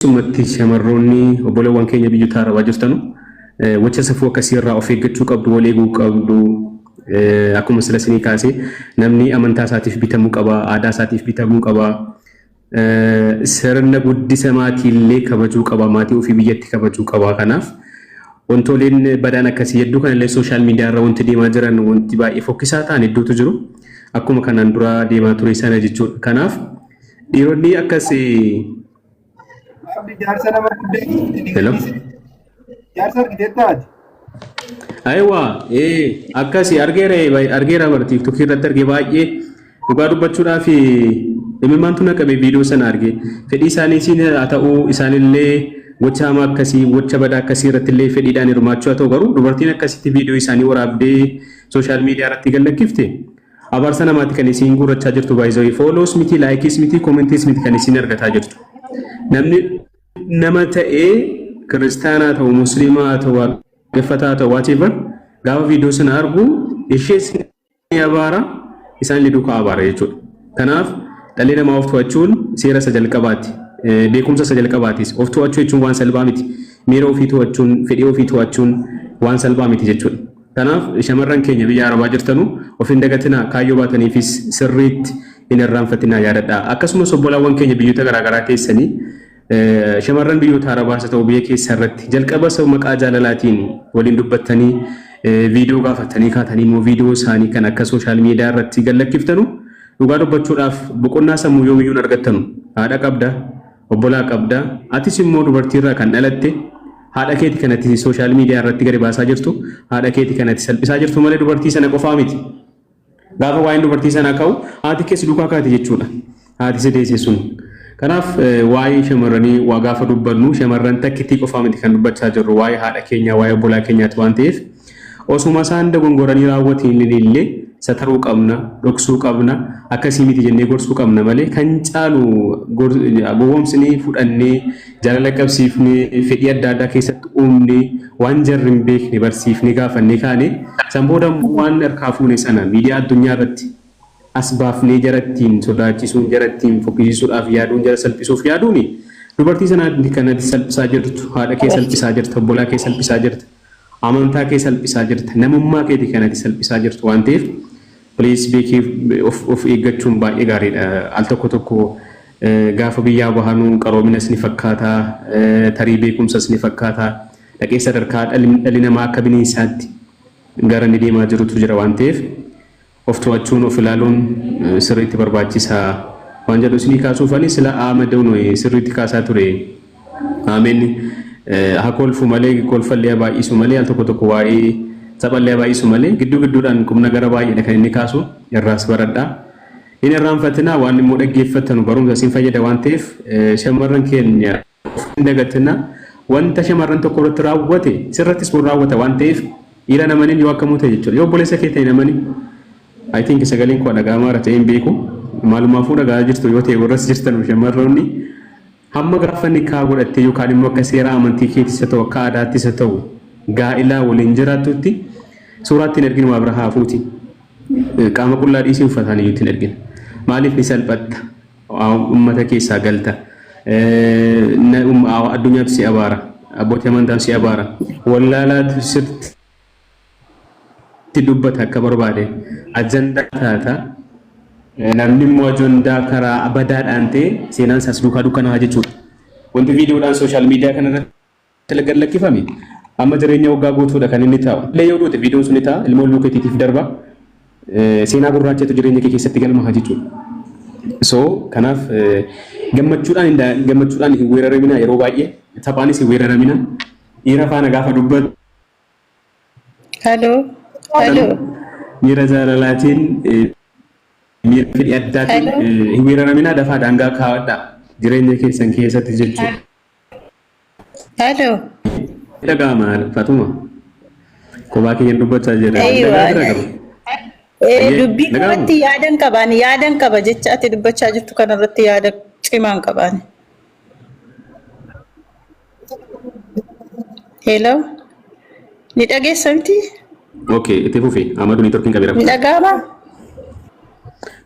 Keessumatti shamarroonni obboleewwan keenya biyyoota arabaa jirtanu wacha safuu akkasii irraa of eeggachuu qabdu, wal eeguu qabdu. Akkuma sila isinii kaase, namni amantaa isaatiif bitamuu qaba, aadaa isaatiif bitamuu qaba. Sirna guddisa maatiillee kabajuu qaba, maatii ofii biyyatti kabajuu qaba. Kanaaf wantooleen badaan akkasii hedduu kanallee social media irra wanti deemaa jiran, wanti baay'ee fokkisaa ta'an hedduutu jiru. Akkuma kanaan dura deemaa ture sana jechuudha. Kanaaf dhiironni akkas Abdi, jaarsa nama guddaa. Hello? Jaarsa argiteettaati. Aywa, akkasi argeera, argeera bara TikTok irratti arge. Baay'ee dhugaa dubbachuudhaaf imimmaantu na qabe viidiyoo sana arge. Fedhii isaanii haa ta'uu, isaanillee gocha hamaa akkasii, gocha badaa akkasii irratti illee fedhiidhaan hirmaachuu haa ta'u, garuu dubartiin akkasitti viidiyoo isaanii waraabdee social media irratti gallakkifte abaarsa namaatti kan isiin guurrachaa jirtu. Baay'ee follows miti, likes miti, comments miti kan isiin argataa jirtu. Namni nama ta'ee, kiristaanaa ta'u, musliimaa ta'u, waaqeffataa ta'u, whatever, gaafa viidiyoo sana argu ishees ni abaara, isaan illee duukaa abaara jechuudha. Kanaaf dhalli namaa of to'achuun seera isa jalqabaati. Beekumsa isa jalqabaatis. Of to'achuu jechuun waan salphaa miti. Miira ofii to'achuun, fedhii ofii to'achuun waan salphaa miti jechuudha. Kanaaf shamarran keenya biyya arabaa jirtanu, of hin dagatinaa, kaayyoo baataniifis sirriitti hin irraanfatinaa, yaadadhaa. Akkasumas obbolaawwan keenya biyyoota garaagaraa teessanii shamarran biyyoota arabaas haa ta'u biyya keessa irratti jalqaba maqaa jaalalaatiin waliin dubbattanii, viidiyoo gaafatanii kaatanii immoo viidiyoo isaanii kan akka social media irratti gallakkiftanu, dhugaa dubbachuudhaaf boqonnaa sammuu yoomiyyuu hin argattanu. Haadha qabda, obbolaa qabda, atis immoo dubartiirraa kan dhalatte. Haadha keeti kanatti social media irratti gadi baasaa jirtu, haadha keeti kanatti salphisaa jirtu malee dubartii sana qofaa miti. Gaafa waa'een dubartii sanaa ka'u haati keessi duukaa kaati jechuudha. Haati si deesse sun. Kanaaf waa'ee shamarranii waa gaafa dubbannu shamarran takkittii qofaa miti kan dubbachaa jirru, waa'ee haadha keenyaa, waa'ee obbolaa keenyaati waan ta'eef, osuma isaan dogongoranii raawwatiin illee sataruu qabna, dhoksuu qabna, akkasii miti jennee gorsuu qabna malee, kan caalu gowwoomsinee fudhannee, jaalala qabsiifnee, fedhii adda addaa keessatti uumnee, waan jarri hin beekne barsiifnee, gaafannee kaane, san booda waan harkaa fuune sana miidiyaa addunyaa irratti as baafnee jarattiin sodaachisuun, jarattiin fokkisiisuudhaaf yaaduun, jara salphisuuf yaaduun, dubartii sanaa kanatti salphisaa jirtu, haadha kee salphisaa jirta, obbolaa kee salphisaa jirta, amantaa kee salphisaa jirta, namummaa keetii kanatti salphisaa jirtu waan ta'eef, please beekee of eeggachuun baay'ee gaariidha. Al tokko tokko gaafa biyyaa bahanuu qaroominas ni fakkaata, tarii beekumsas ni fakkaata. Dhaqee sadarkaa dhalli namaa akka bineensaatti gara inni deemaa jirutu jira waan ta'eef, of to'achuun, of ilaaluun sirriitti barbaachisaa waan jedhu isinii kaasuuf. Ani sila Ahmad sirriitti kaasaa ture. Ameen haa kolfu malee, kolfallee baay'isu malee, al tokko tokko waa'ee taphallee baay'isu malee, gidduu gidduudhaan qubna gara baay'eedha kan inni kaasu, irraas baradhaa. Hin irraanfatinaa, waan immoo dhaggeeffattanu barumsa isin fayyada waan ta'eef, shamarran keenya of hin dagatinaa. Wanta shamarran tokko irratti raawwate sirrattis bor raawwata waan ta'eef, dhiira namaniin yoo akkamuu ta'e jechuudha. Yoo obboleessa kee ta'e namani. I think sagaleen koo dhaga'amaa irra ta'e hin beeku. Maalumaafuu dhaga'aa jirtu yoo ta'e, warras jirtan shamarroonni, hamma gaafa nikaa godhattee yookaan immoo akka seera amantii keetis haa ta'u, akka aadaattis haa ta'u, gaa'ilaa waliin jiraattutti suuraatti hin erginu, waa bira haafuuti. Qaama qullaa dhiisii uffataan iyyuu hin ergina. Maaliif? Ni salphatta? Uummata keessaa galta. Addunyaatu si abaara. Abbootii amantaan si abaara. Wallaalaatu sirriitti dubbata akka barbaade. Ajandaa taata. Namni immoo ajandaa karaa badaadhaan ta'e seenaan isaas duukaa dukkanaa jechuudha. Wanti viidiyoodhaan social media kanarratti gad lakkifame amma jireenya waggaa guutuudha kan inni taa'u. Illee yoo duute viidiyoon sun ni ta'a, ilmoo ilmoo keetiitiif darba. Seenaa gurraachatu jireenya kee keessatti galmaha jechuudha. So kanaaf gammachuudhaan hin weeraramina, yeroo baay'ee taphaanis hin weeraramina. Dhiira faana gaafa dubbatu Hello. Hello. miira jaalalaatiin, miira fedhii addaatiin hin weeraramina, dafaa daangaa kaa'adhaa jireenya keessan keessatti jechuudha. Hello. Dhaga'ama, Fatuma. Kophaa kiyyan dubbachaa jira. Aywa. Dhagaa jira garuu. Dubbii Dhaga'ama. kanatti yaadan qabaan, yaadan qaba jecha ati dubbachaa jirtu kanarratti yaada cimaan qabaan. Hello. Ni dhageessa miti? Okay, itti fufi. Amadu networkiin qabeera. Ni dhaga'ama?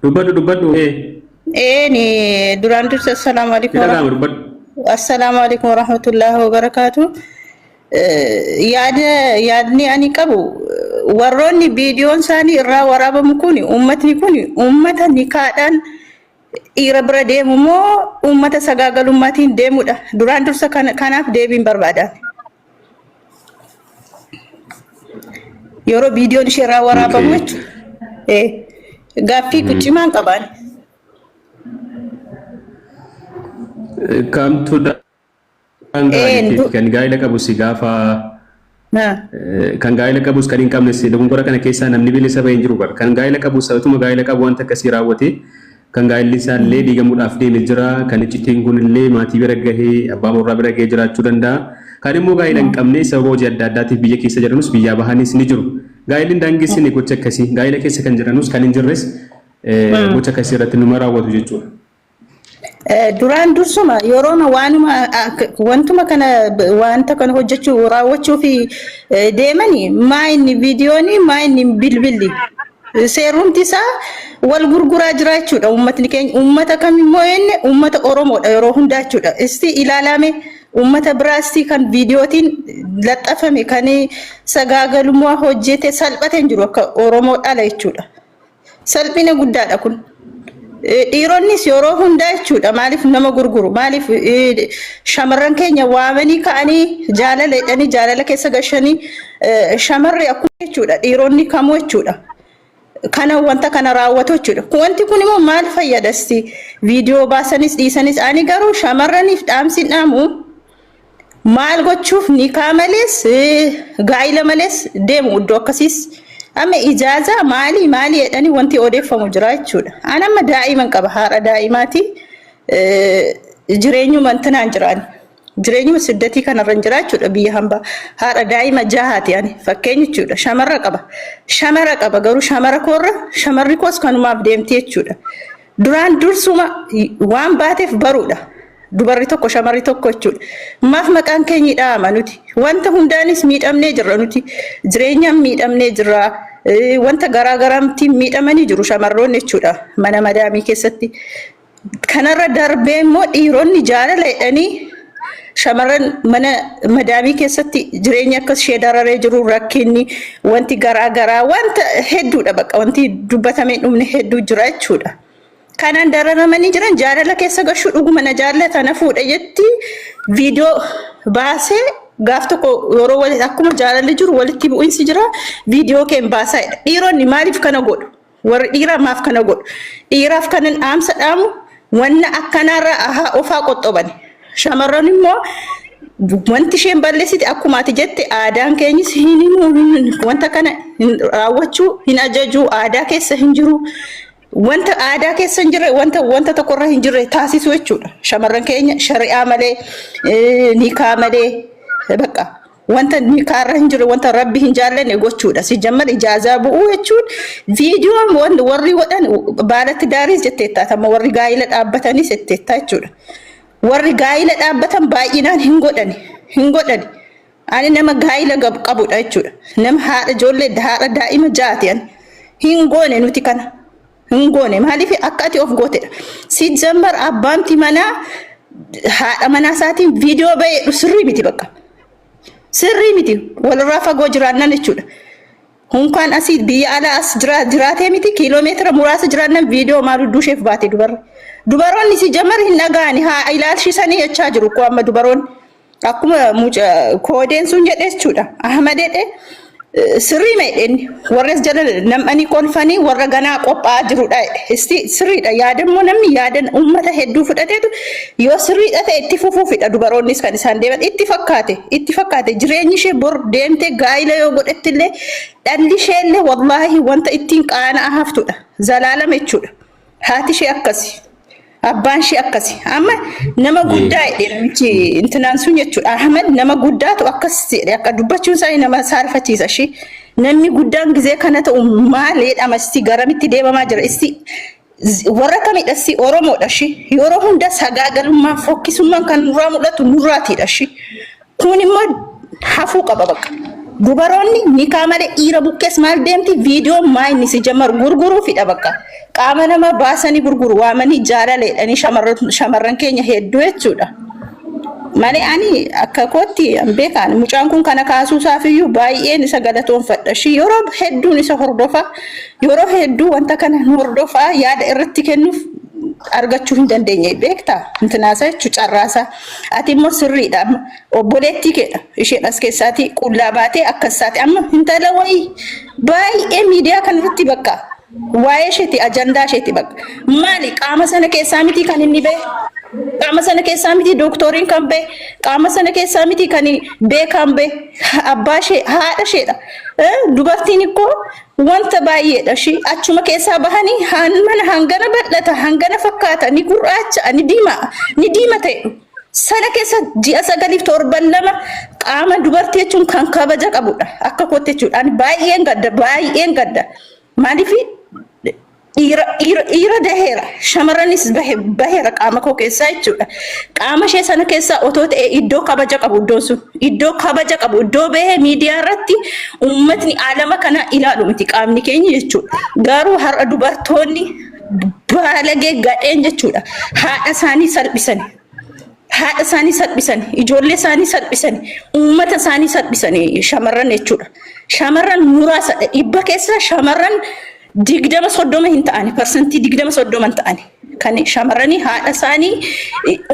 Dubbadhu, dubbadhu. Ni duraan dursa assalaamu Ni alaikum. dhaga'ama, dubbadhu. Assalaamu alaikum warahmatullaahi wabarakaatu. Yaada yaadni ani qabu warroonni viidiyoon isaanii irraa waraabamu kun uummatni kun uummata nikaadhaan dhiira bira deemu moo uummata sagaagalummaatiin deemudha? Duraan dursa kanaaf deebiin barbaadan. Yeroo viidiyoon ishee irraa waraabamu jechuudha. Gaaffii cimaan qabaan. Kamtu daangaa jetteeti kan gaa'ela qabus gaafa kan gaa'ela qabus kan hin qabnes dogongora kana keessaa namni bilisa bahee hin jiru bara. Kan gaa'ela qabus utuma gaa'ela qabu wanta akkasii raawwate kan gaa'elli isaa illee diigamuudhaaf deeme jira. Kan iccitiin kun illee maatii bira gahee abbaa warraa bira gahee jiraachuu danda'a. Kan immoo gaa'ela hin qabne sababa hojii adda addaatiif biyya keessa jiranus biyyaa bahanis ni jiru. Gaa'elli hin daangessine gocha akkasii gaa'ela keessa kan jiranus kan hin jirres gocha akkasii irratti numa raawwatu jechuudha. Duraan dursuma yerooma waanuma wantuma kana wanta kana hojjechuu raawwachuu fi deemani maa inni viidiyooni maa inni bilbilli seerumti isaa wal gurguraa jira jechuudha. Uummatni keenya uummata kamimmoo jenne uummata Oromoodha yeroo hundaa jechuudha. Isti ilaalame uummata biraasti kan viidiyootiin laxxafame kan sagaagalummaa hojjete salphate hin jiru akka Oromoo dhala jechuudha. Salphina guddaadha kun. Dhiironnis yeroo hundaa jechuudha maaliif nama gurguru maaliif shamarran keenya waamanii ka'anii jaalala jedhanii jaalala keessa gashanii shamarri akkuma jechuudha dhiironni kamuu jechuudha. Kana wanta kana raawwatu jechuudha. Wanti kun immoo maal fayyadasti? Viidiyoo baasanis dhiisanis ani garuu shamarraniif dhaamsi dhaamu maal gochuuf nikaa malees gaa'ila malees deemu iddoo akkasiis amma ijaazaa maali maali jedhanii wanti odeeffamu jira jechuudha. Ani amma daa'iman qaba haadha daa'imaati jireenyuma intinaan jiraan. Jireenyuma siddatii kanarra hin jira jechuudha biyya hambaa. Haadha daa'ima jahaati ani fakkeenya jechuudha. Shamarra qaba. Shamara qaba garuu shamara koorra shamarri koos kanumaaf deemti jechuudha. Duraan dursuma waan baateef baruudha. Dubarri tokko shamarri tokko jechuudha. Maaf maqaan keenya dhahama nuti? Wanta hundaanis miidhamnee jirra nuti. Jireenyaan miidhamnee jirra. Wanta garaa garaatti miidhamanii jiru shamarroonni jechuudha mana madaamii keessatti. Kanarra darbee immoo dhiironni jaalala jedhanii shamarran mana madaamii keessatti jireenya akkas ishee dararee jiru rakkinni wanti garaa garaa wanta hedduudha bakka wanti dubbatamee dhumne hedduu jira jechuudha. Kanaan dararamanii jiran jaalala keessa gashuu dhuguma na jaallata na fuudha jetti viidiyoo baasee gaaf tokko yeroo walitti akkuma jaalalli jiru walitti bu'insi jira viidiyoo keen baasaa jedha. Dhiironni maaliif kana godhu? Warri dhiiraa maaf kana godhu? Dhiiraaf kanan dhaamsa dhaamu wanna akkanaarraa haa ofaa qoxxobani. Shamarran immoo wanti isheen balleessite akkuma ati jette aadaan keenyis hin himu wanta kana hin raawwachuu hin ajaju aadaa keessa hin jiru. Wanta aadaa keessa hin jirre wanta wanta tokkorra hin jirre taasisu jechuudha. Shamarran keenya shari'aa malee nikaa malee bakka wanta nikaarra hin jirre wanta rabbi hin jaallanne gochuudha. Si jammar ijaazaa bu'uu jechuun viidiyoon warri godhan baalatti daariis jetteetta amma warri gaa'ila dhaabbatanis jetteetta jechuudha. Warri gaa'ila dhaabbatan baay'inaan hin godhani hin godhani. Ani nama gaa'ila qabudha jechuudha. Nama haadha ijoollee haadha daa'ima jaati ani. Hin goone nuti kana. Hin goone maaliif akka ati of gootedha. Si jammar abbaanti manaa haadha manaa isaatiin viidiyoo ba'ee sirrii miti bakka. Sirrii miti walirraa fagoo jiraannan jechuudha. Hunkaan asii biyya alaa as jiraatee miti kiiloomeetira muraasa jiraannan viidiyoo maal hudduu isheef baate dubarri. Dubaroonni si jammar hin dhaga'ani haa ilaalchisanii jechaa jiru koo amma dubaroonni. Akkuma muca koodeen sun jedhe jechuudha. Ahmad jedhe sirrii ma jedheen warra as jala nam'anii kolfanii warra ganaa qophaa'aa jirudha. Isti sirriidha yaadammoo namni yaadan uummata hedduu fudhateetu yoo sirriidha ta'e itti fufuufidha dubaroonnis kan isaan deeman itti fakkaate itti fakkaate jireenyi ishee bor deemtee gaa'ila yoo godhetti illee dhalli ishee illee wallaahi wanta ittiin qaana'aa haftudha zalaalama jechuudha. Haati ishee akkasi. Abbaan ishee akkasi. Amma nama guddaa jedhee namichi intinaan sun jechuudha. Ahmad nama guddaatu akkas jedhe akka dubbachuun isaa nama saalfachiisa ishee. Namni guddaan gizee kana ta'u maal jedhama isti garamitti deemamaa jira isti warra kamidha isti Oromoodha ishee. Yeroo hunda sagaagalummaan fokkisummaan kan nurraa mul'atu nurraatiidha ishee. Kun immoo hafuu qaba bakka. Dubaroonni nikaa malee dhiira bukkees maal deemti viidiyoo maa inni si jammar gurguruufidha bakka. Qaama nama baasanii gurguru waamanii jaalala jedhanii shamarran keenya hedduu jechuudha. Malee ani akka kootti an beekaan mucaan kun kana kaasuu isaafiyyuu baay'een isa galatoonfadha. Ishii yeroo hedduun isa hordofa. Yeroo hedduu wanta kana nu hordofa, yaada irratti kennuuf argachuu hin dandeenye, beektaa intinaasa jechuu carraasaa. Ati immoo sirriidha, amma obboleettii keedha isheen as keessaati qullaa baatee akkas taate. Amma intala wayii baay'ee miidiyaa kanarratti bakka waa'ee isheeti, ajandaa isheeti bakka. Maali, qaama sana keessaa miti kan inni ba'e? Qaama sana keessaa miti dooktoriin kan ba'e? Qaama sana keessaa miti kan beekaan ba'e? Abbaa ishee, haadha isheedha. Dubartiin ikkoo wanta baay'eedha ishii achuma keessaa bahanii mana hangana bal'ata, hangana fakkaata, ni gurraacha, ni diima, ni diima ta'e sana keessa ji'a 9f torban 2. Qaama dubartii jechuun kan kabaja qabudha akka kootti jechuudha. Ani baay'een gadda, baay'een gadda. Maaliif, dhiira dhiira dhiira daheera, shamarranis baheera qaama koo keessaa jechuudha. Qaama ishee sana keessaa otoo ta'e iddoo kabaja qabu, iddoon sun iddoo kabaja qabu, iddoo bahee miidiyaa irratti uummatni alama kana ilaalu miti qaamni keenya jechuudha. Garuu har'a dubartoonni baalagee gadheen jechuudha, haadha isaanii salphisani. Haadha isaanii salphisan, ijoollee isaanii salphisan, uummata isaanii salphisan shamarran jechuudha. Shamarran muraasadha. 100 keessa shamarran 20 30 hin ta'ani, 20% 30 hin ta'ani. Kan shamarranii haadha isaanii,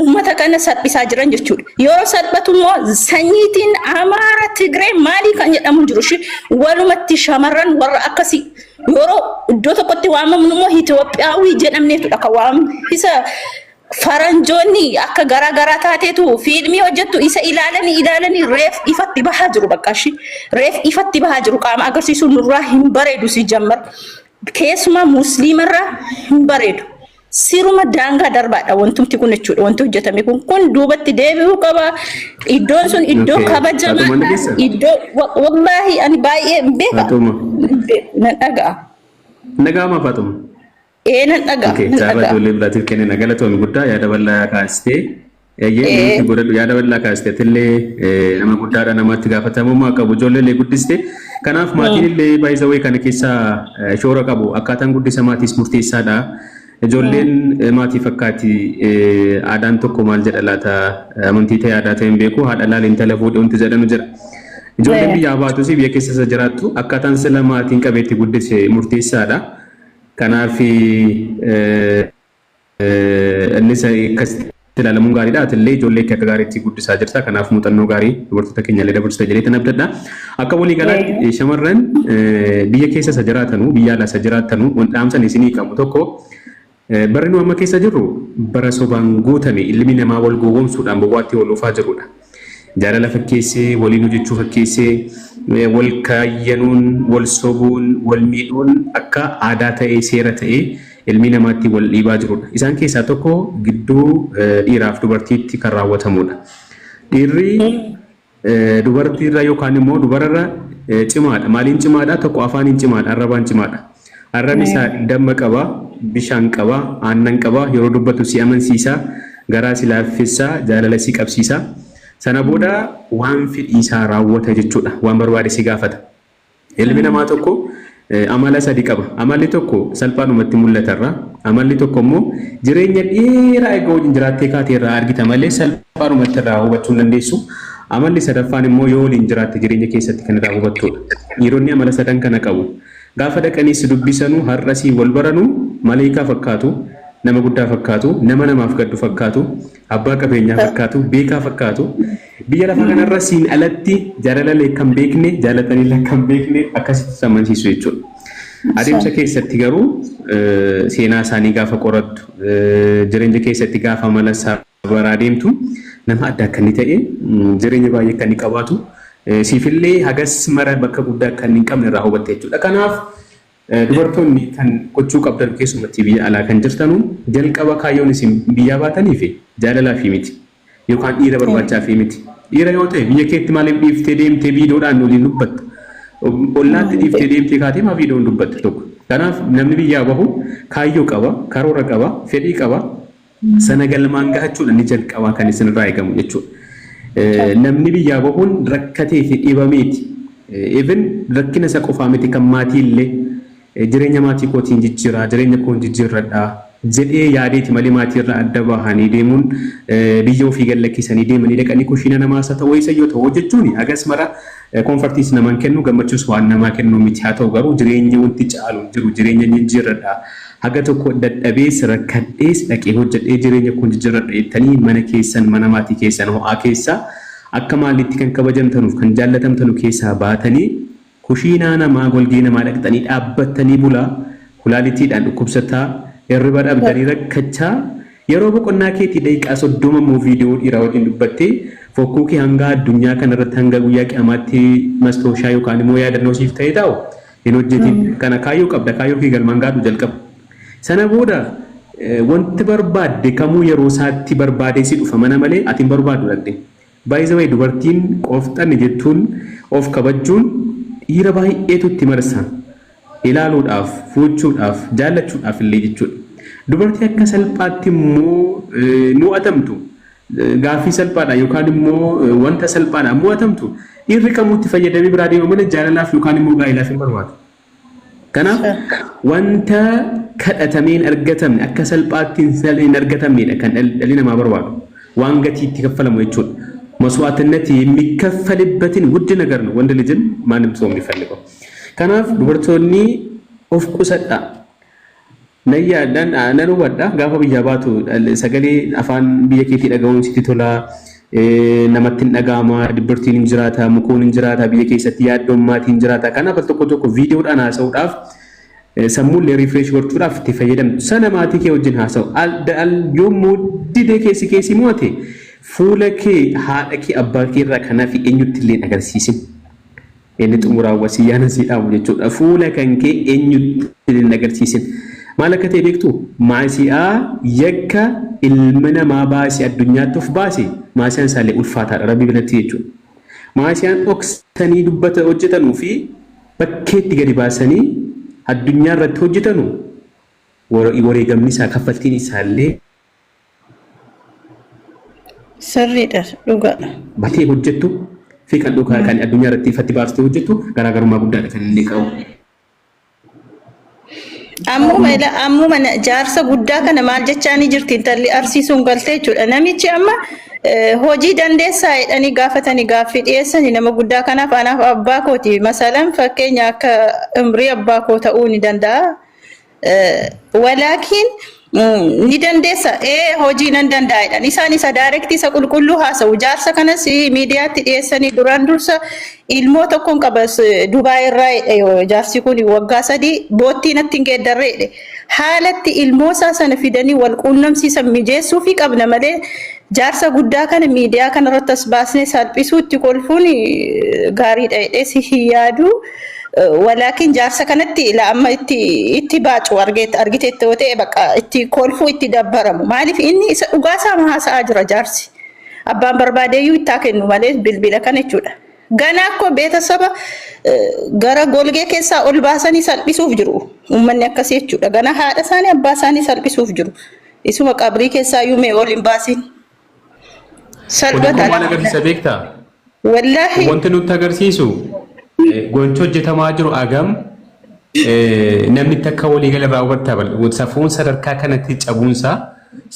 uummata kana salphisaa jiran jechuudha. Yeroo salphatu immoo sanyiitiin Amaara, Tigree maalii kan jedhamu jiru. Walumatti shamarran warra akkasii yeroo iddoo tokkotti waamamnu immoo Itoophiyaawii jedhamneetudha kan waamamnu. Isa faranjoonni akka garaa garaa taateetu fiilmii hojjettu isa ilaalanii ilaalanii reef ifatti bahaa jiru bakka ishii. Reef ifatti bahaa jiru. Qaama agarsiisuu nurraa hin bareedu si jammar. Keessumaa musliimarraa hin bareedu. Siruma daangaa darbaadha wantumti kun jechuudha. Wanti hojjetame kun duubatti deebi'uu qaba. Iddoon sun iddoo Okay. Faatuma, kabajamaadha. dhageessaa? Iddoo wallaahi ani baay'ee hin beeka. Faatuma. Nan dhaga'a. Nagaama, Faatuma. Ee, nan dhaga'a. Okay, Nan carraa dhaga'a. ijoollee biraatiif kennina. Galatoomi guddaa, yaada bal'aa kaastee. Eeyyee, nuti godhadhu, yaada bal'aa kaastee. Atillee nama guddaadha, namatti gaafatamummaa qabu, ijoollee illee guddiste. Kanaaf maatiin illee baay'isawee kana keessaa shoora qabu. Akkaataan guddisa maatiis murteessaadha. Ijoolleen maatii fakkaati. Aadaan tokko maal jedha laata, amantii ta'e aadaa ta'e hin beeku, haadha laal intala fuudhe wanti jedhamu jira. Ijoolleen biyyaa baatus biyya keessa isa jiraattu akkaataan sila maatiin qabeetti guddise murteessaadha. Kanaaf innis akkasitti ilaalamuun gaariidha. Atillee ijoollee kee akka gaariitti guddisaa jirta. Kanaaf muuxannoo gaarii dubartoota keenya illee dabarsita jedhee tan abdadha. Akka walii galaatti shamarran biyya keessa isa jiraatanu, biyya alaa isa jiraatanu, dhaamsan isinii qabu tokko, barri nu amma keessa jirru bara sobaan guutame, ilmi namaa wal gowwoomsuudhaan bowwaatti wal oofaa jirudha. Jaalala fakkeessee, waliin hojjechuu fakkeessee, wal kaayyanuun, wal sobuun, wal miidhuun akka aadaa ta'ee, seera ta'ee ilmi namaatti wal dhiibaa jirudha. Isaan keessaa tokko gidduu dhiiraaf dubartiitti kan raawwatamudha. Dhiirri dubartiirra yookaan immoo dubararra cimaadha. Maaliin cimaadha? Tokko afaaniin cimaadha, arrabaan cimaadha. Arrabni isaa damma qaba, bishaan qaba, aannan qaba, yeroo dubbatu si amansiisa, garaa si laaffisa, jaalala si qabsiisa. Sana booda waan fedhii isaa raawwata jechuudha. Waan barbaade si gaafata. Ilmi namaa tokko amala sadi qaba. Amalli tokko salphaadhumatti mul'atarra. Amalli tokko immoo jireenya dheeraa egaa wajjin jiraattee kaatee irraa argita malee salphaadhumatti irraa hubachuu hin dandeessu. Amalli sadaffaan immoo yoo waliin jiraatte jireenya keessatti kan irraa hubattudha. Dhiironni amala sadan kana qabu. Gaafa dhaqanii si dubbisanu, har'asii wal baranu, maleekaa fakkaatu, nama guddaa fakkaatu, nama namaaf gaddu fakkaatu, abbaa qabeenyaa fakkaatu, beekaa fakkaatu. Biyya lafaa kanarra siin alatti jaalala kan beekne, jaalatanii kan beekne akkasitti amansiisu jechuudha. Adeemsa keessatti garuu seenaa isaanii gaafa qorattu, jireenya keessatti gaafa amala isaa baraa deemtu, nama adda akka inni ta'e, jireenya baay'ee akka inni qabaatu, siifillee hagas mara bakka guddaa akka inni hin qabne irraa hubatte jechuudha. Kanaaf dubartoonni kan gochuu qabdan, keessumatti biyya alaa kan jirtanu, jalqaba kaayyoon isin biyyaa baatanii fi jaalalaa fi miti yookaan dhiira barbaachaa fi miti. Dhiira yoo ta'e biyya keetti maaliif dhiiftee deemtee viidiyoodhaan waliin dubbatta? Ollaatti dhiiftee deemtee kaatee maa viidiyoon dubbatta tokko? Kanaaf namni biyyaa bahu kaayyoo qaba, karoora qaba, fedhii qaba. Sana galmaan gahachuudha inni jalqabaa kan isinirraa eegamu jechuudha. Namni biyyaa bahuun rakkatee fi dhibameeti. Even rakkina isa qofaa miti, kan maatii illee, jireenya maatii kootiin jijjiiraa, jireenya koon jijjiirradhaa. jedhee yaadeeti malee maatii irraa adda bahanii deemuun, biyya ofii gad lakkisanii deemanii dhaqanii kushiina namaas haa ta'u eessa yoo ta'u hojjechuun hagas mara comfort iis namaan kennu, gammachuus waan namaa kennu miti. Haa ta'u garuu jireenya wanti caalu hin jiru, jireenya jijjiirradha. Haga tokko dadhabees rakkadhees dhaqee hojjedhee jireenya kun jijjiirradha jettanii mana keessan, mana maatii keessan ho'aa keessaa, akka maalitti kan kabajamtanuuf kan jaallatamtanu keessaa baatanii kushiinaa namaa, golgee namaa dhaqxanii dhaabbattanii bulaa, kulaalitiidhaan dhukkubsataa, hirriba dhabdanii rakkachaa, yeroo boqonnaa keetii daqiiqaa 30 immoo viidiyoo dhiiraa wajjin dubbattee fokkuu kee hanga addunyaa kanarratti hanga guyyaa qiyaamaatti mastooshaa yookaan immoo yaadannoo siif ta'ee taa'u hin hojjetin. Kana kaayyoo qabda, kaayyoo kee galmaan gaadhu jalqaba. Sana booda wanti barbaadde kamuu yeroo isaatti barbaadee si dhufa mana malee ati hin barbaaddu dhaqxe. Baay'ee dubartiin qoofxanni jettuun of kabajuun dhiira baay'eetu itti marsa. Ilaaluudhaaf, fuuchuudhaaf, jaallachuudhaaf illee jechuudha. Dubartii akka salphaatti immoo mo'atamtu, gaaffii salphaadha yookaan immoo wanta salphaadhaan mo'atamtu, dhiirri kamuu itti fayyadamee biraa deema malee jaalalaaf yookaan immoo gaa'ilaaf hin barbaadu. Kanaaf wanta kadhatamee hin argatamne, akka salphaatti hin argatamnedha kan dhalli namaa barbaadu. Waan gatii itti kaffalamu jechuudha. መስዋዕትነት የሚከፈልበትን ውድ ነገር ነው ወንድ ልጅን ማንም ሰው የሚፈልገው። Kanaaf dubartoonni of qusadha. Nan yaaddan, nan hubadha, gaafa biyyaa baatu sagalee afaan biyya keetii dhaga'uun sitti tola, namatti hin dhaga'ama, dibbirtiin hin jiraata, mukuun hin jiraata, biyya keessatti yaaddoon maatii hin jiraata. Kanaaf al tokko tokko viidiyoodhaan haasa'uudhaaf, sammuullee refresh gochuudhaaf itti fayyadamtu. Sana maatii kee wajjin haasa'u. Yommuu didee keessi keessi mo'ate, fuula kee haadha kee abbaa kee irraa kanaaf eenyutti illee hin agarsiisin. Inni xumuraa wasiyyaan asii dhaabu jechuudha. Fuula kan kee eenyutti illee hin agarsiisin. Maal akka ta'e beektu? Maasi'aa yakka ilma namaa baasee addunyaatti of baase, maasiyaan isaallee ulfaataadha Rabbi biratti jechuudha. Maasiyaan dhoksanii dubbata hojjetanuu fi bakkeetti gadi baasanii addunyaa irratti hojjetanu wareegamni isaa, kaffaltiin isaallee Sirriidha, dhugaadha. Batee hojjettu fi kan dhugaa kan addunyaa irratti ifatti baastee hojjettu garaagarummaa guddaadha kan inni qabu. Ammuma jaarsa guddaa kana maal jechaanii jirti intalli arsiisuun galtee jechuudha. Namichi amma hojii dandeessaa jedhanii gaafatanii, gaaffii dhiyeessanii nama guddaa kanaaf, anaaf abbaa kooti. Masalan fakkeenya akka umrii abbaa koo ta'uu ni danda'a. Walaakiin ni dandeessa, ee hojii nan danda'a jedhan. Isaan isa direct, isa qulqulluu haasa'u. Jaarsa kanas miidiyaatti dhiyeessanii duraan dursa ilmoo tokkoon qabas Dubaay irraa jedhe jaarsi kun, waggaa 3 boottii natti hin geeddarre jedhe. Haalatti ilmoo isaa sana fidanii wal quunnamsiisan mijeessuu fi qabna malee jaarsa guddaa kana miidiyaa kanarratti as baasnee salphisuu, itti kolfuun gaariidha jedhee si hin yaadu. Walaakin jaarsa kanatti ila amma itti baacu argiteetti yoo ta'e, bakka itti kolfuu itti dabbaramu. Maaliif inni isa dhugaa isaa haasa'aa jira jaarsi. Abbaan barbaadeeyyuu ittaa kennu malee bilbila kana jechuudha. Ganaa akkoo beetasaba gara golgee keessaa ol baasanii salphisuuf jiru. Uummanni akkasii jechuudha. Gana haadha isaanii abbaa isaanii salphisuuf jiru. Isuma qabrii keessaa iyyuu mee ol hin baasin. Kun Salphata. maal agarsiisa beektaa? Wallaahi. Wanti nutti agarsiisu gonchi hojjetamaa jiru agam namni takka waliigala irraa hubatta. Safuun sadarkaa kanatti cabuunsaa,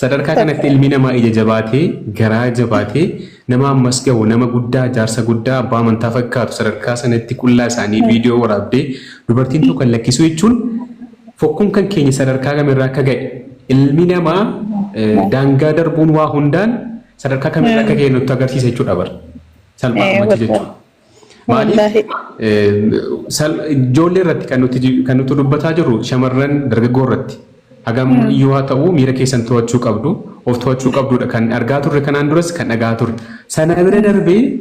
sadarkaa kanatti ilmi namaa ija jabaatee, garaa jabaatee, nama ammas gahu, nama guddaa, jaarsa guddaa abbaa amantaa fakkaatu, sadarkaa sanatti qullaa isaanii viidiyoo waraabdee dubartiin tokko lakkisuu jechuun fokkuun kan keenya sadarkaa kamirraa akka ga'e, ilmi namaa daangaa darbuun waa hundaan sadarkaa kamirraa akka ga'e nutti agarsiisa jechuudha bara. Salphaadhumatti jechuudha. Maaliif ijoollee irratti kan nuti dubbataa jirru, shamarran dargaggoo irratti hagam iyyuu haa ta'u miira keessan to'achuu qabdu, of to'achuu qabdudha kan argaa turre, kanaan duras kan dhagaa turre. Sana bira darbee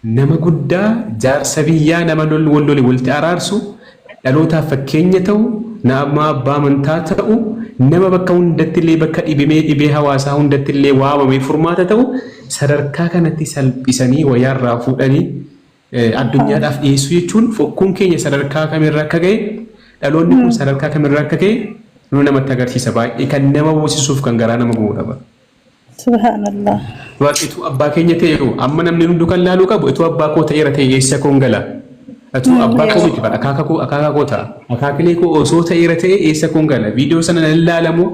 nama guddaa, jaarsa biyyaa, nama wal lole walitti araarsu, dhalootaaf fakkeenya ta'u, nama abbaa amantaa ta'u, nama bakka hundatti illee, bakka dhibimee dhibee hawaasaa hundatti illee waamamee furmaata ta'u, sadarkaa kanatti salphisanii wayaarraa fuudhanii addunyaadhaaf dhiyeessuu jechuun fokkuun keenya sadarkaa kamirra akka ga'e, dhaloonni kun sadarkaa kamirra akka ga'e nu namatti agarsiisa. Baay'ee kan nama boosisuuf, kan garaa nama gubudha. Subhaanallah. Ituu abbaa keenya ta'e, amma namni hunduu kan laaluu qabu, ituu abbaa koo ta'eera ta'e eessa koon gala? Atuu abbaa koo miti bara akaaka koo akaaka koo ta'a. Akaakilee koo osoo ta'eera ta'e eessa koon gala? Viidiyoo sana nan ilaalamoo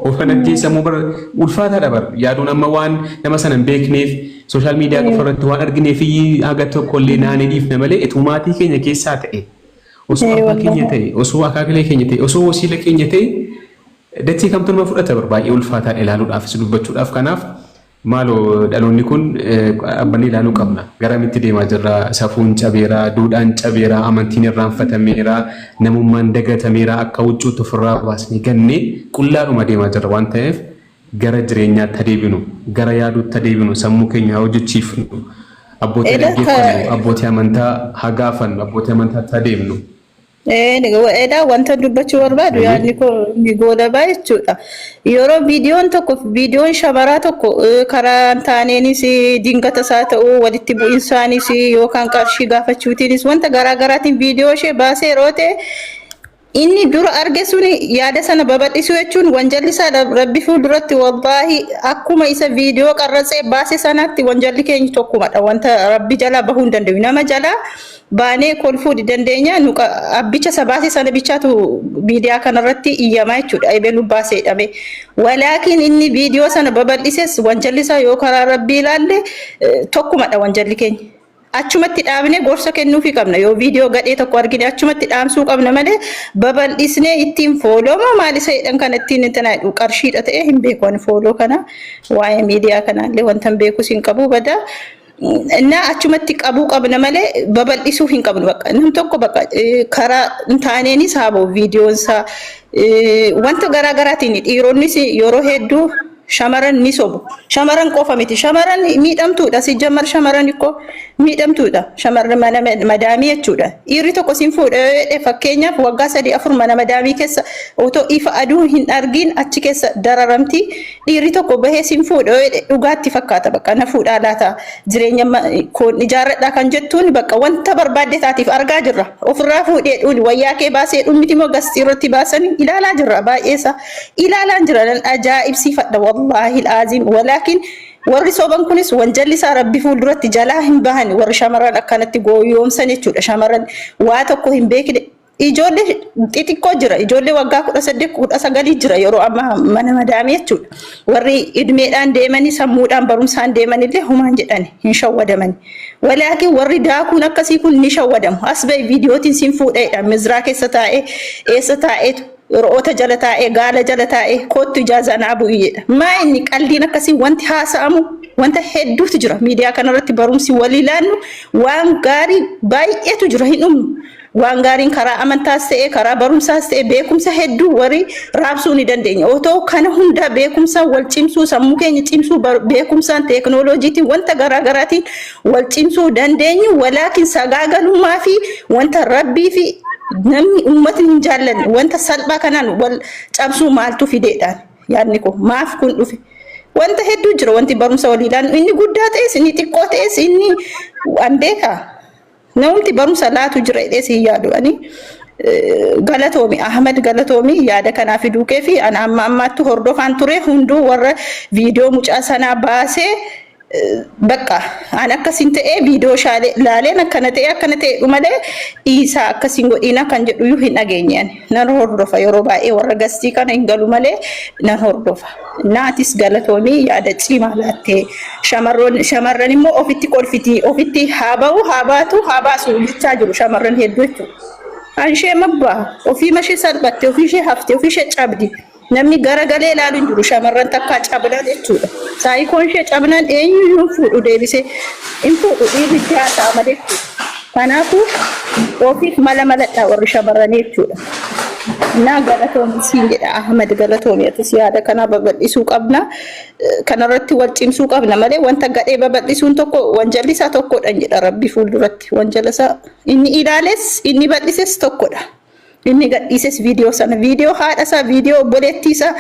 of ajjeesamoo bara ulfaataadha bara yaaduun amma waan nama sana hin beekneef social media qofa irratti waan argineef haga tokko illee naanee dhiifna malee etuu maatii keenya keessaa ta'e osoo abbaa keenya ta'e osoo akaakilee keenya ta'e osoo wasiila keenya ta'e dachee kamtu nama fudhata bar baay'ee ulfaataadha ilaaluudhaafis dubbachuudhaaf. Kanaaf maaloo dhaloonni kun dhaabbanni ilaaluu qabna. Garamitti deemaa jirra? Safuun cabeera, duudhaan cabeera, amantiin irraanfatameera, namummaan dagatameera, akka huccuutti ofirraa baasnee gannee qullaadhuma deemaa jirra waan ta'eef gara jireenyaatti adeebinu, gara yaaduutti adeebinu, sammuu keenya haa hojjechiifnu, abbootii dhaggeeffannu, abbootii amantaa haa gaafannu, abbootii amantaatti adeemnu. Edaa wanta dubbachuu barbaadu yaadni koo ni goolabaa jechuudha. Yeroo viidiyoon tokko viidiyoon shamaraa tokko karaa taaneenis dingata isaa ta'uu walitti bu'insaanis yookaan qarshii gaafachuutiinis wanta garaa garaatiin viidiyoo ishee baasee yeroo ta'e inni dura arge suni yaada sana babal'isuu jechuun wanjalli isaa rabbi fuulduratti wallaahi akkuma isa viidiyoo qarratsee baase sanaatti wanjalli keenya tokkumadha. Wanta rabbi jalaa bahuu hin danda'u. Nama jalaa baanee kolfuu ni dandeenya. Nu abbicha isa baase sana bichaatu miidiyaa kanarratti iyyamaa jechuudha. Ebelu baasee jedhame. Walaakin inni viidiyoo sana babal'ises wanjalli isaa yoo karaa rabbii ilaalle tokkumadha wanjalli keenya. Achumatti dhaabnee gorsa kennuufii qabna. Yoo viidiyoo gadhee tokko argine achumatti dhaamsuu qabna malee babal'isnee ittiin follow moo maal isa jedhan kana ittiin intina jedhu qarshiidha ta'ee hin beeku ani follow kana waa'ee miidiyaa kanaallee wanta hin beekus hin qabu badaa. Innaa achumatti qabuu qabna malee babal'isuu hin qabnu bakka. Nam tokko bakka karaa hin taaneenis haa ba'u viidiyoon isaa wanta garaa garaatiin dhiironnis yeroo hedduu shamaran ni sobu. Shamaran qofa miti. Shamaran miidhamtuudha. Si jammar shamaran ikkoo miidhamtuudha. Shamarri mana madaamii jechuudha. Dhiirri tokko sin fuudha yoo jedhe fakkeenyaaf waggaa sadii afur mana madaamii keessa otoo ifa aduu hin argin achi keessa dararamti. Dhiirri tokko bahee sin fuudha yoo jedhe dhugaatti fakkaata bakka na fuudhaa laata jireenya koon ijaarradhaa kan jettuun bakka wanta barbaadde taatiif argaa jirra. Ofirraa fuudhee dhuuni wayyaa kee baasee dhuun miti moo gastii irratti baasanii ilaalaa jirra baay'eesa. Ilaalaan jira nan ajaa'ibsiifadha wallaahi alaaziim walaakin warri soban kunis wanjalli isaa rabbi fuulduratti jalaa hin bahan warri shamarran akkanatti gooyoomsan jechuudha shamarran waa tokko hin beekne ijoollee xixiqqoo jira ijoollee waggaa 18 19 jira yeroo ammaa mana madaamii jechuudha warri idmeedhaan deemanii sammuudhaan barumsaan deemanillee humaan jedhani hin shawwadamani walaakin warri daakuun akkasii kun ni shawwadamu as bahi viidiyootiin siin fuudheedha mizraa keessa taa'ee eessa taa'eetu Ro'oota jala taa'ee gaala jala taa'ee koottu ijaazaa naa bu'i jedha. Maa inni qaldiin akkasii wanti haasa'amu wanta hedduutu jira. Miidiyaa kanarratti barumsi walii laannu waan gaarii baay'eetu jira hin dhumnu. Waan gaariin karaa amantaas ta'e karaa barumsaas ta'e beekumsa hedduu warii raabsuu ni dandeenya. Otoo kana hundaa beekumsaan wal cimsuu sammuu keenya cimsuu beekumsaan teeknooloojiitiin wanta garaa garaatiin wal cimsuu dandeenyu walaakin sagaagalummaa fi wanta rabbii fi namni uummatni hin jaallanne wanta salphaa kanaan wal cabsuu maaltu fideedhaan yaadni koo maaf kun dhufe. Wanta hedduu jira wanti barumsa walii laannu inni guddaa ta'es inni xiqqoo ta'es inni an beekaa. Namumti barumsa laatu jira jedhee si yaadu ani galatoomi Ahmad galatoomi yaada kanaa fiduu kee fi ana amma ammaatti hordofaan ture hunduu warra viidiyoo mucaa sanaa baasee Bakka an akkasiin ta'ee viidiyoo shaalee laaleen akkana ta'e akkana ta'e malee dhiisaa akkasiin godhiina kan jedhu iyyuu hin dhageenye ani. Nan hordofa yeroo baay'ee warra gastii kana hin galu malee nan hordofa. Naatis galatoomii yaada cimaa laattee shamarroon shamarran immoo ofitti kolfitii ofitti haa ba'u haa baatu haa baasu jechaa jiru shamarran hedduu jechuudha. Kan ishee mabbaa ofii ishee salphatte ofii ishee hafte ofii ishee cabdi. Namni garagalee ilaalu hin jiru shamarran takkaa cabnaan jechuudha. Saayikoon ishee cabnaan eenyuyyuu hin fuudhu deebisee hin fuudhu dhiirri itti haasa'a malee jechuudha. Kanaafuu ofiif mala maladhaa warri shamarranii jechuudha. Naa galatoomi siin jedha Ahmad galatoomi atis yaada kana babal'isuu qabna. Kanarratti wal cimsuu qabna malee wanta gadhee babal'isuun tokko wanjalli isaa tokkodha jedha Rabbi fuulduratti. Wanjala isaa inni ilaales inni bal'ises tokkodha. Inni gadhiises viidiyoo sana viidiyoo haadha isaa viidiyoo obboleettii isaa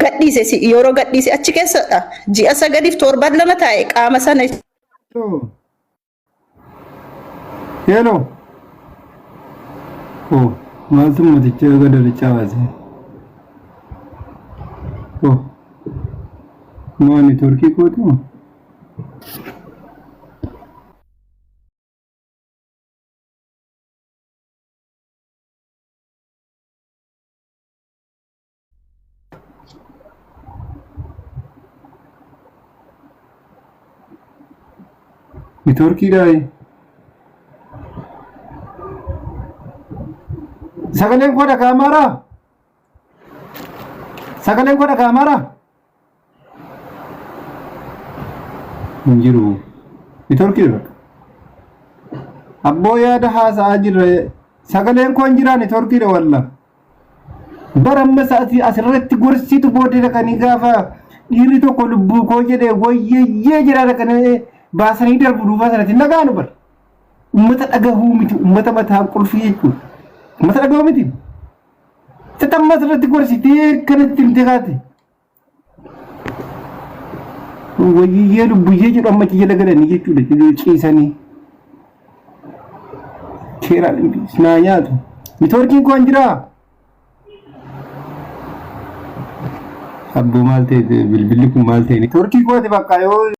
gadhiise yeroo gadhiise achi keessadha. Ji'a sagaliif torban lama taa'e qaama sana Hello. Oh, maaltu mooticha gadalichaa baase? Oh, moo neetworkii kooti moo? Neetwoorkiidhaayi. Sagaleen koo dhaga'amaaraa? Sagaleen koo dhaga'amaaraa? Hin jiru. Neetwoorkii bakka. Abboo yaada haasa'aa jirra. Sagaleen koo hin jiraa neetwoorkiidha walla. Bara amma sa'atii asirratti gorsitu booddee dhaqanii gaafa dhiirri tokko lubbuu koo jedhee wayyeeyyee jedhaa dhaqanii baasanii darbu duubaa sanatti nagaanu bara. Uummata dhagahuu miti uummata mataan qulfii jechuudha. Uummata dhagahuu miti. Xaxamma asirratti gorsitee kanatti himtee kaate. Wayyiyyee lubbuyyee jedhu amma achi jala galanii jechuudha ciisanii. Keeraan naa nyaatu. Nitoorkiin koo hin jiraa? Abboo maal ta'e bilbilli kun maal ta'e? Nitoorkii kooti bakka yoo.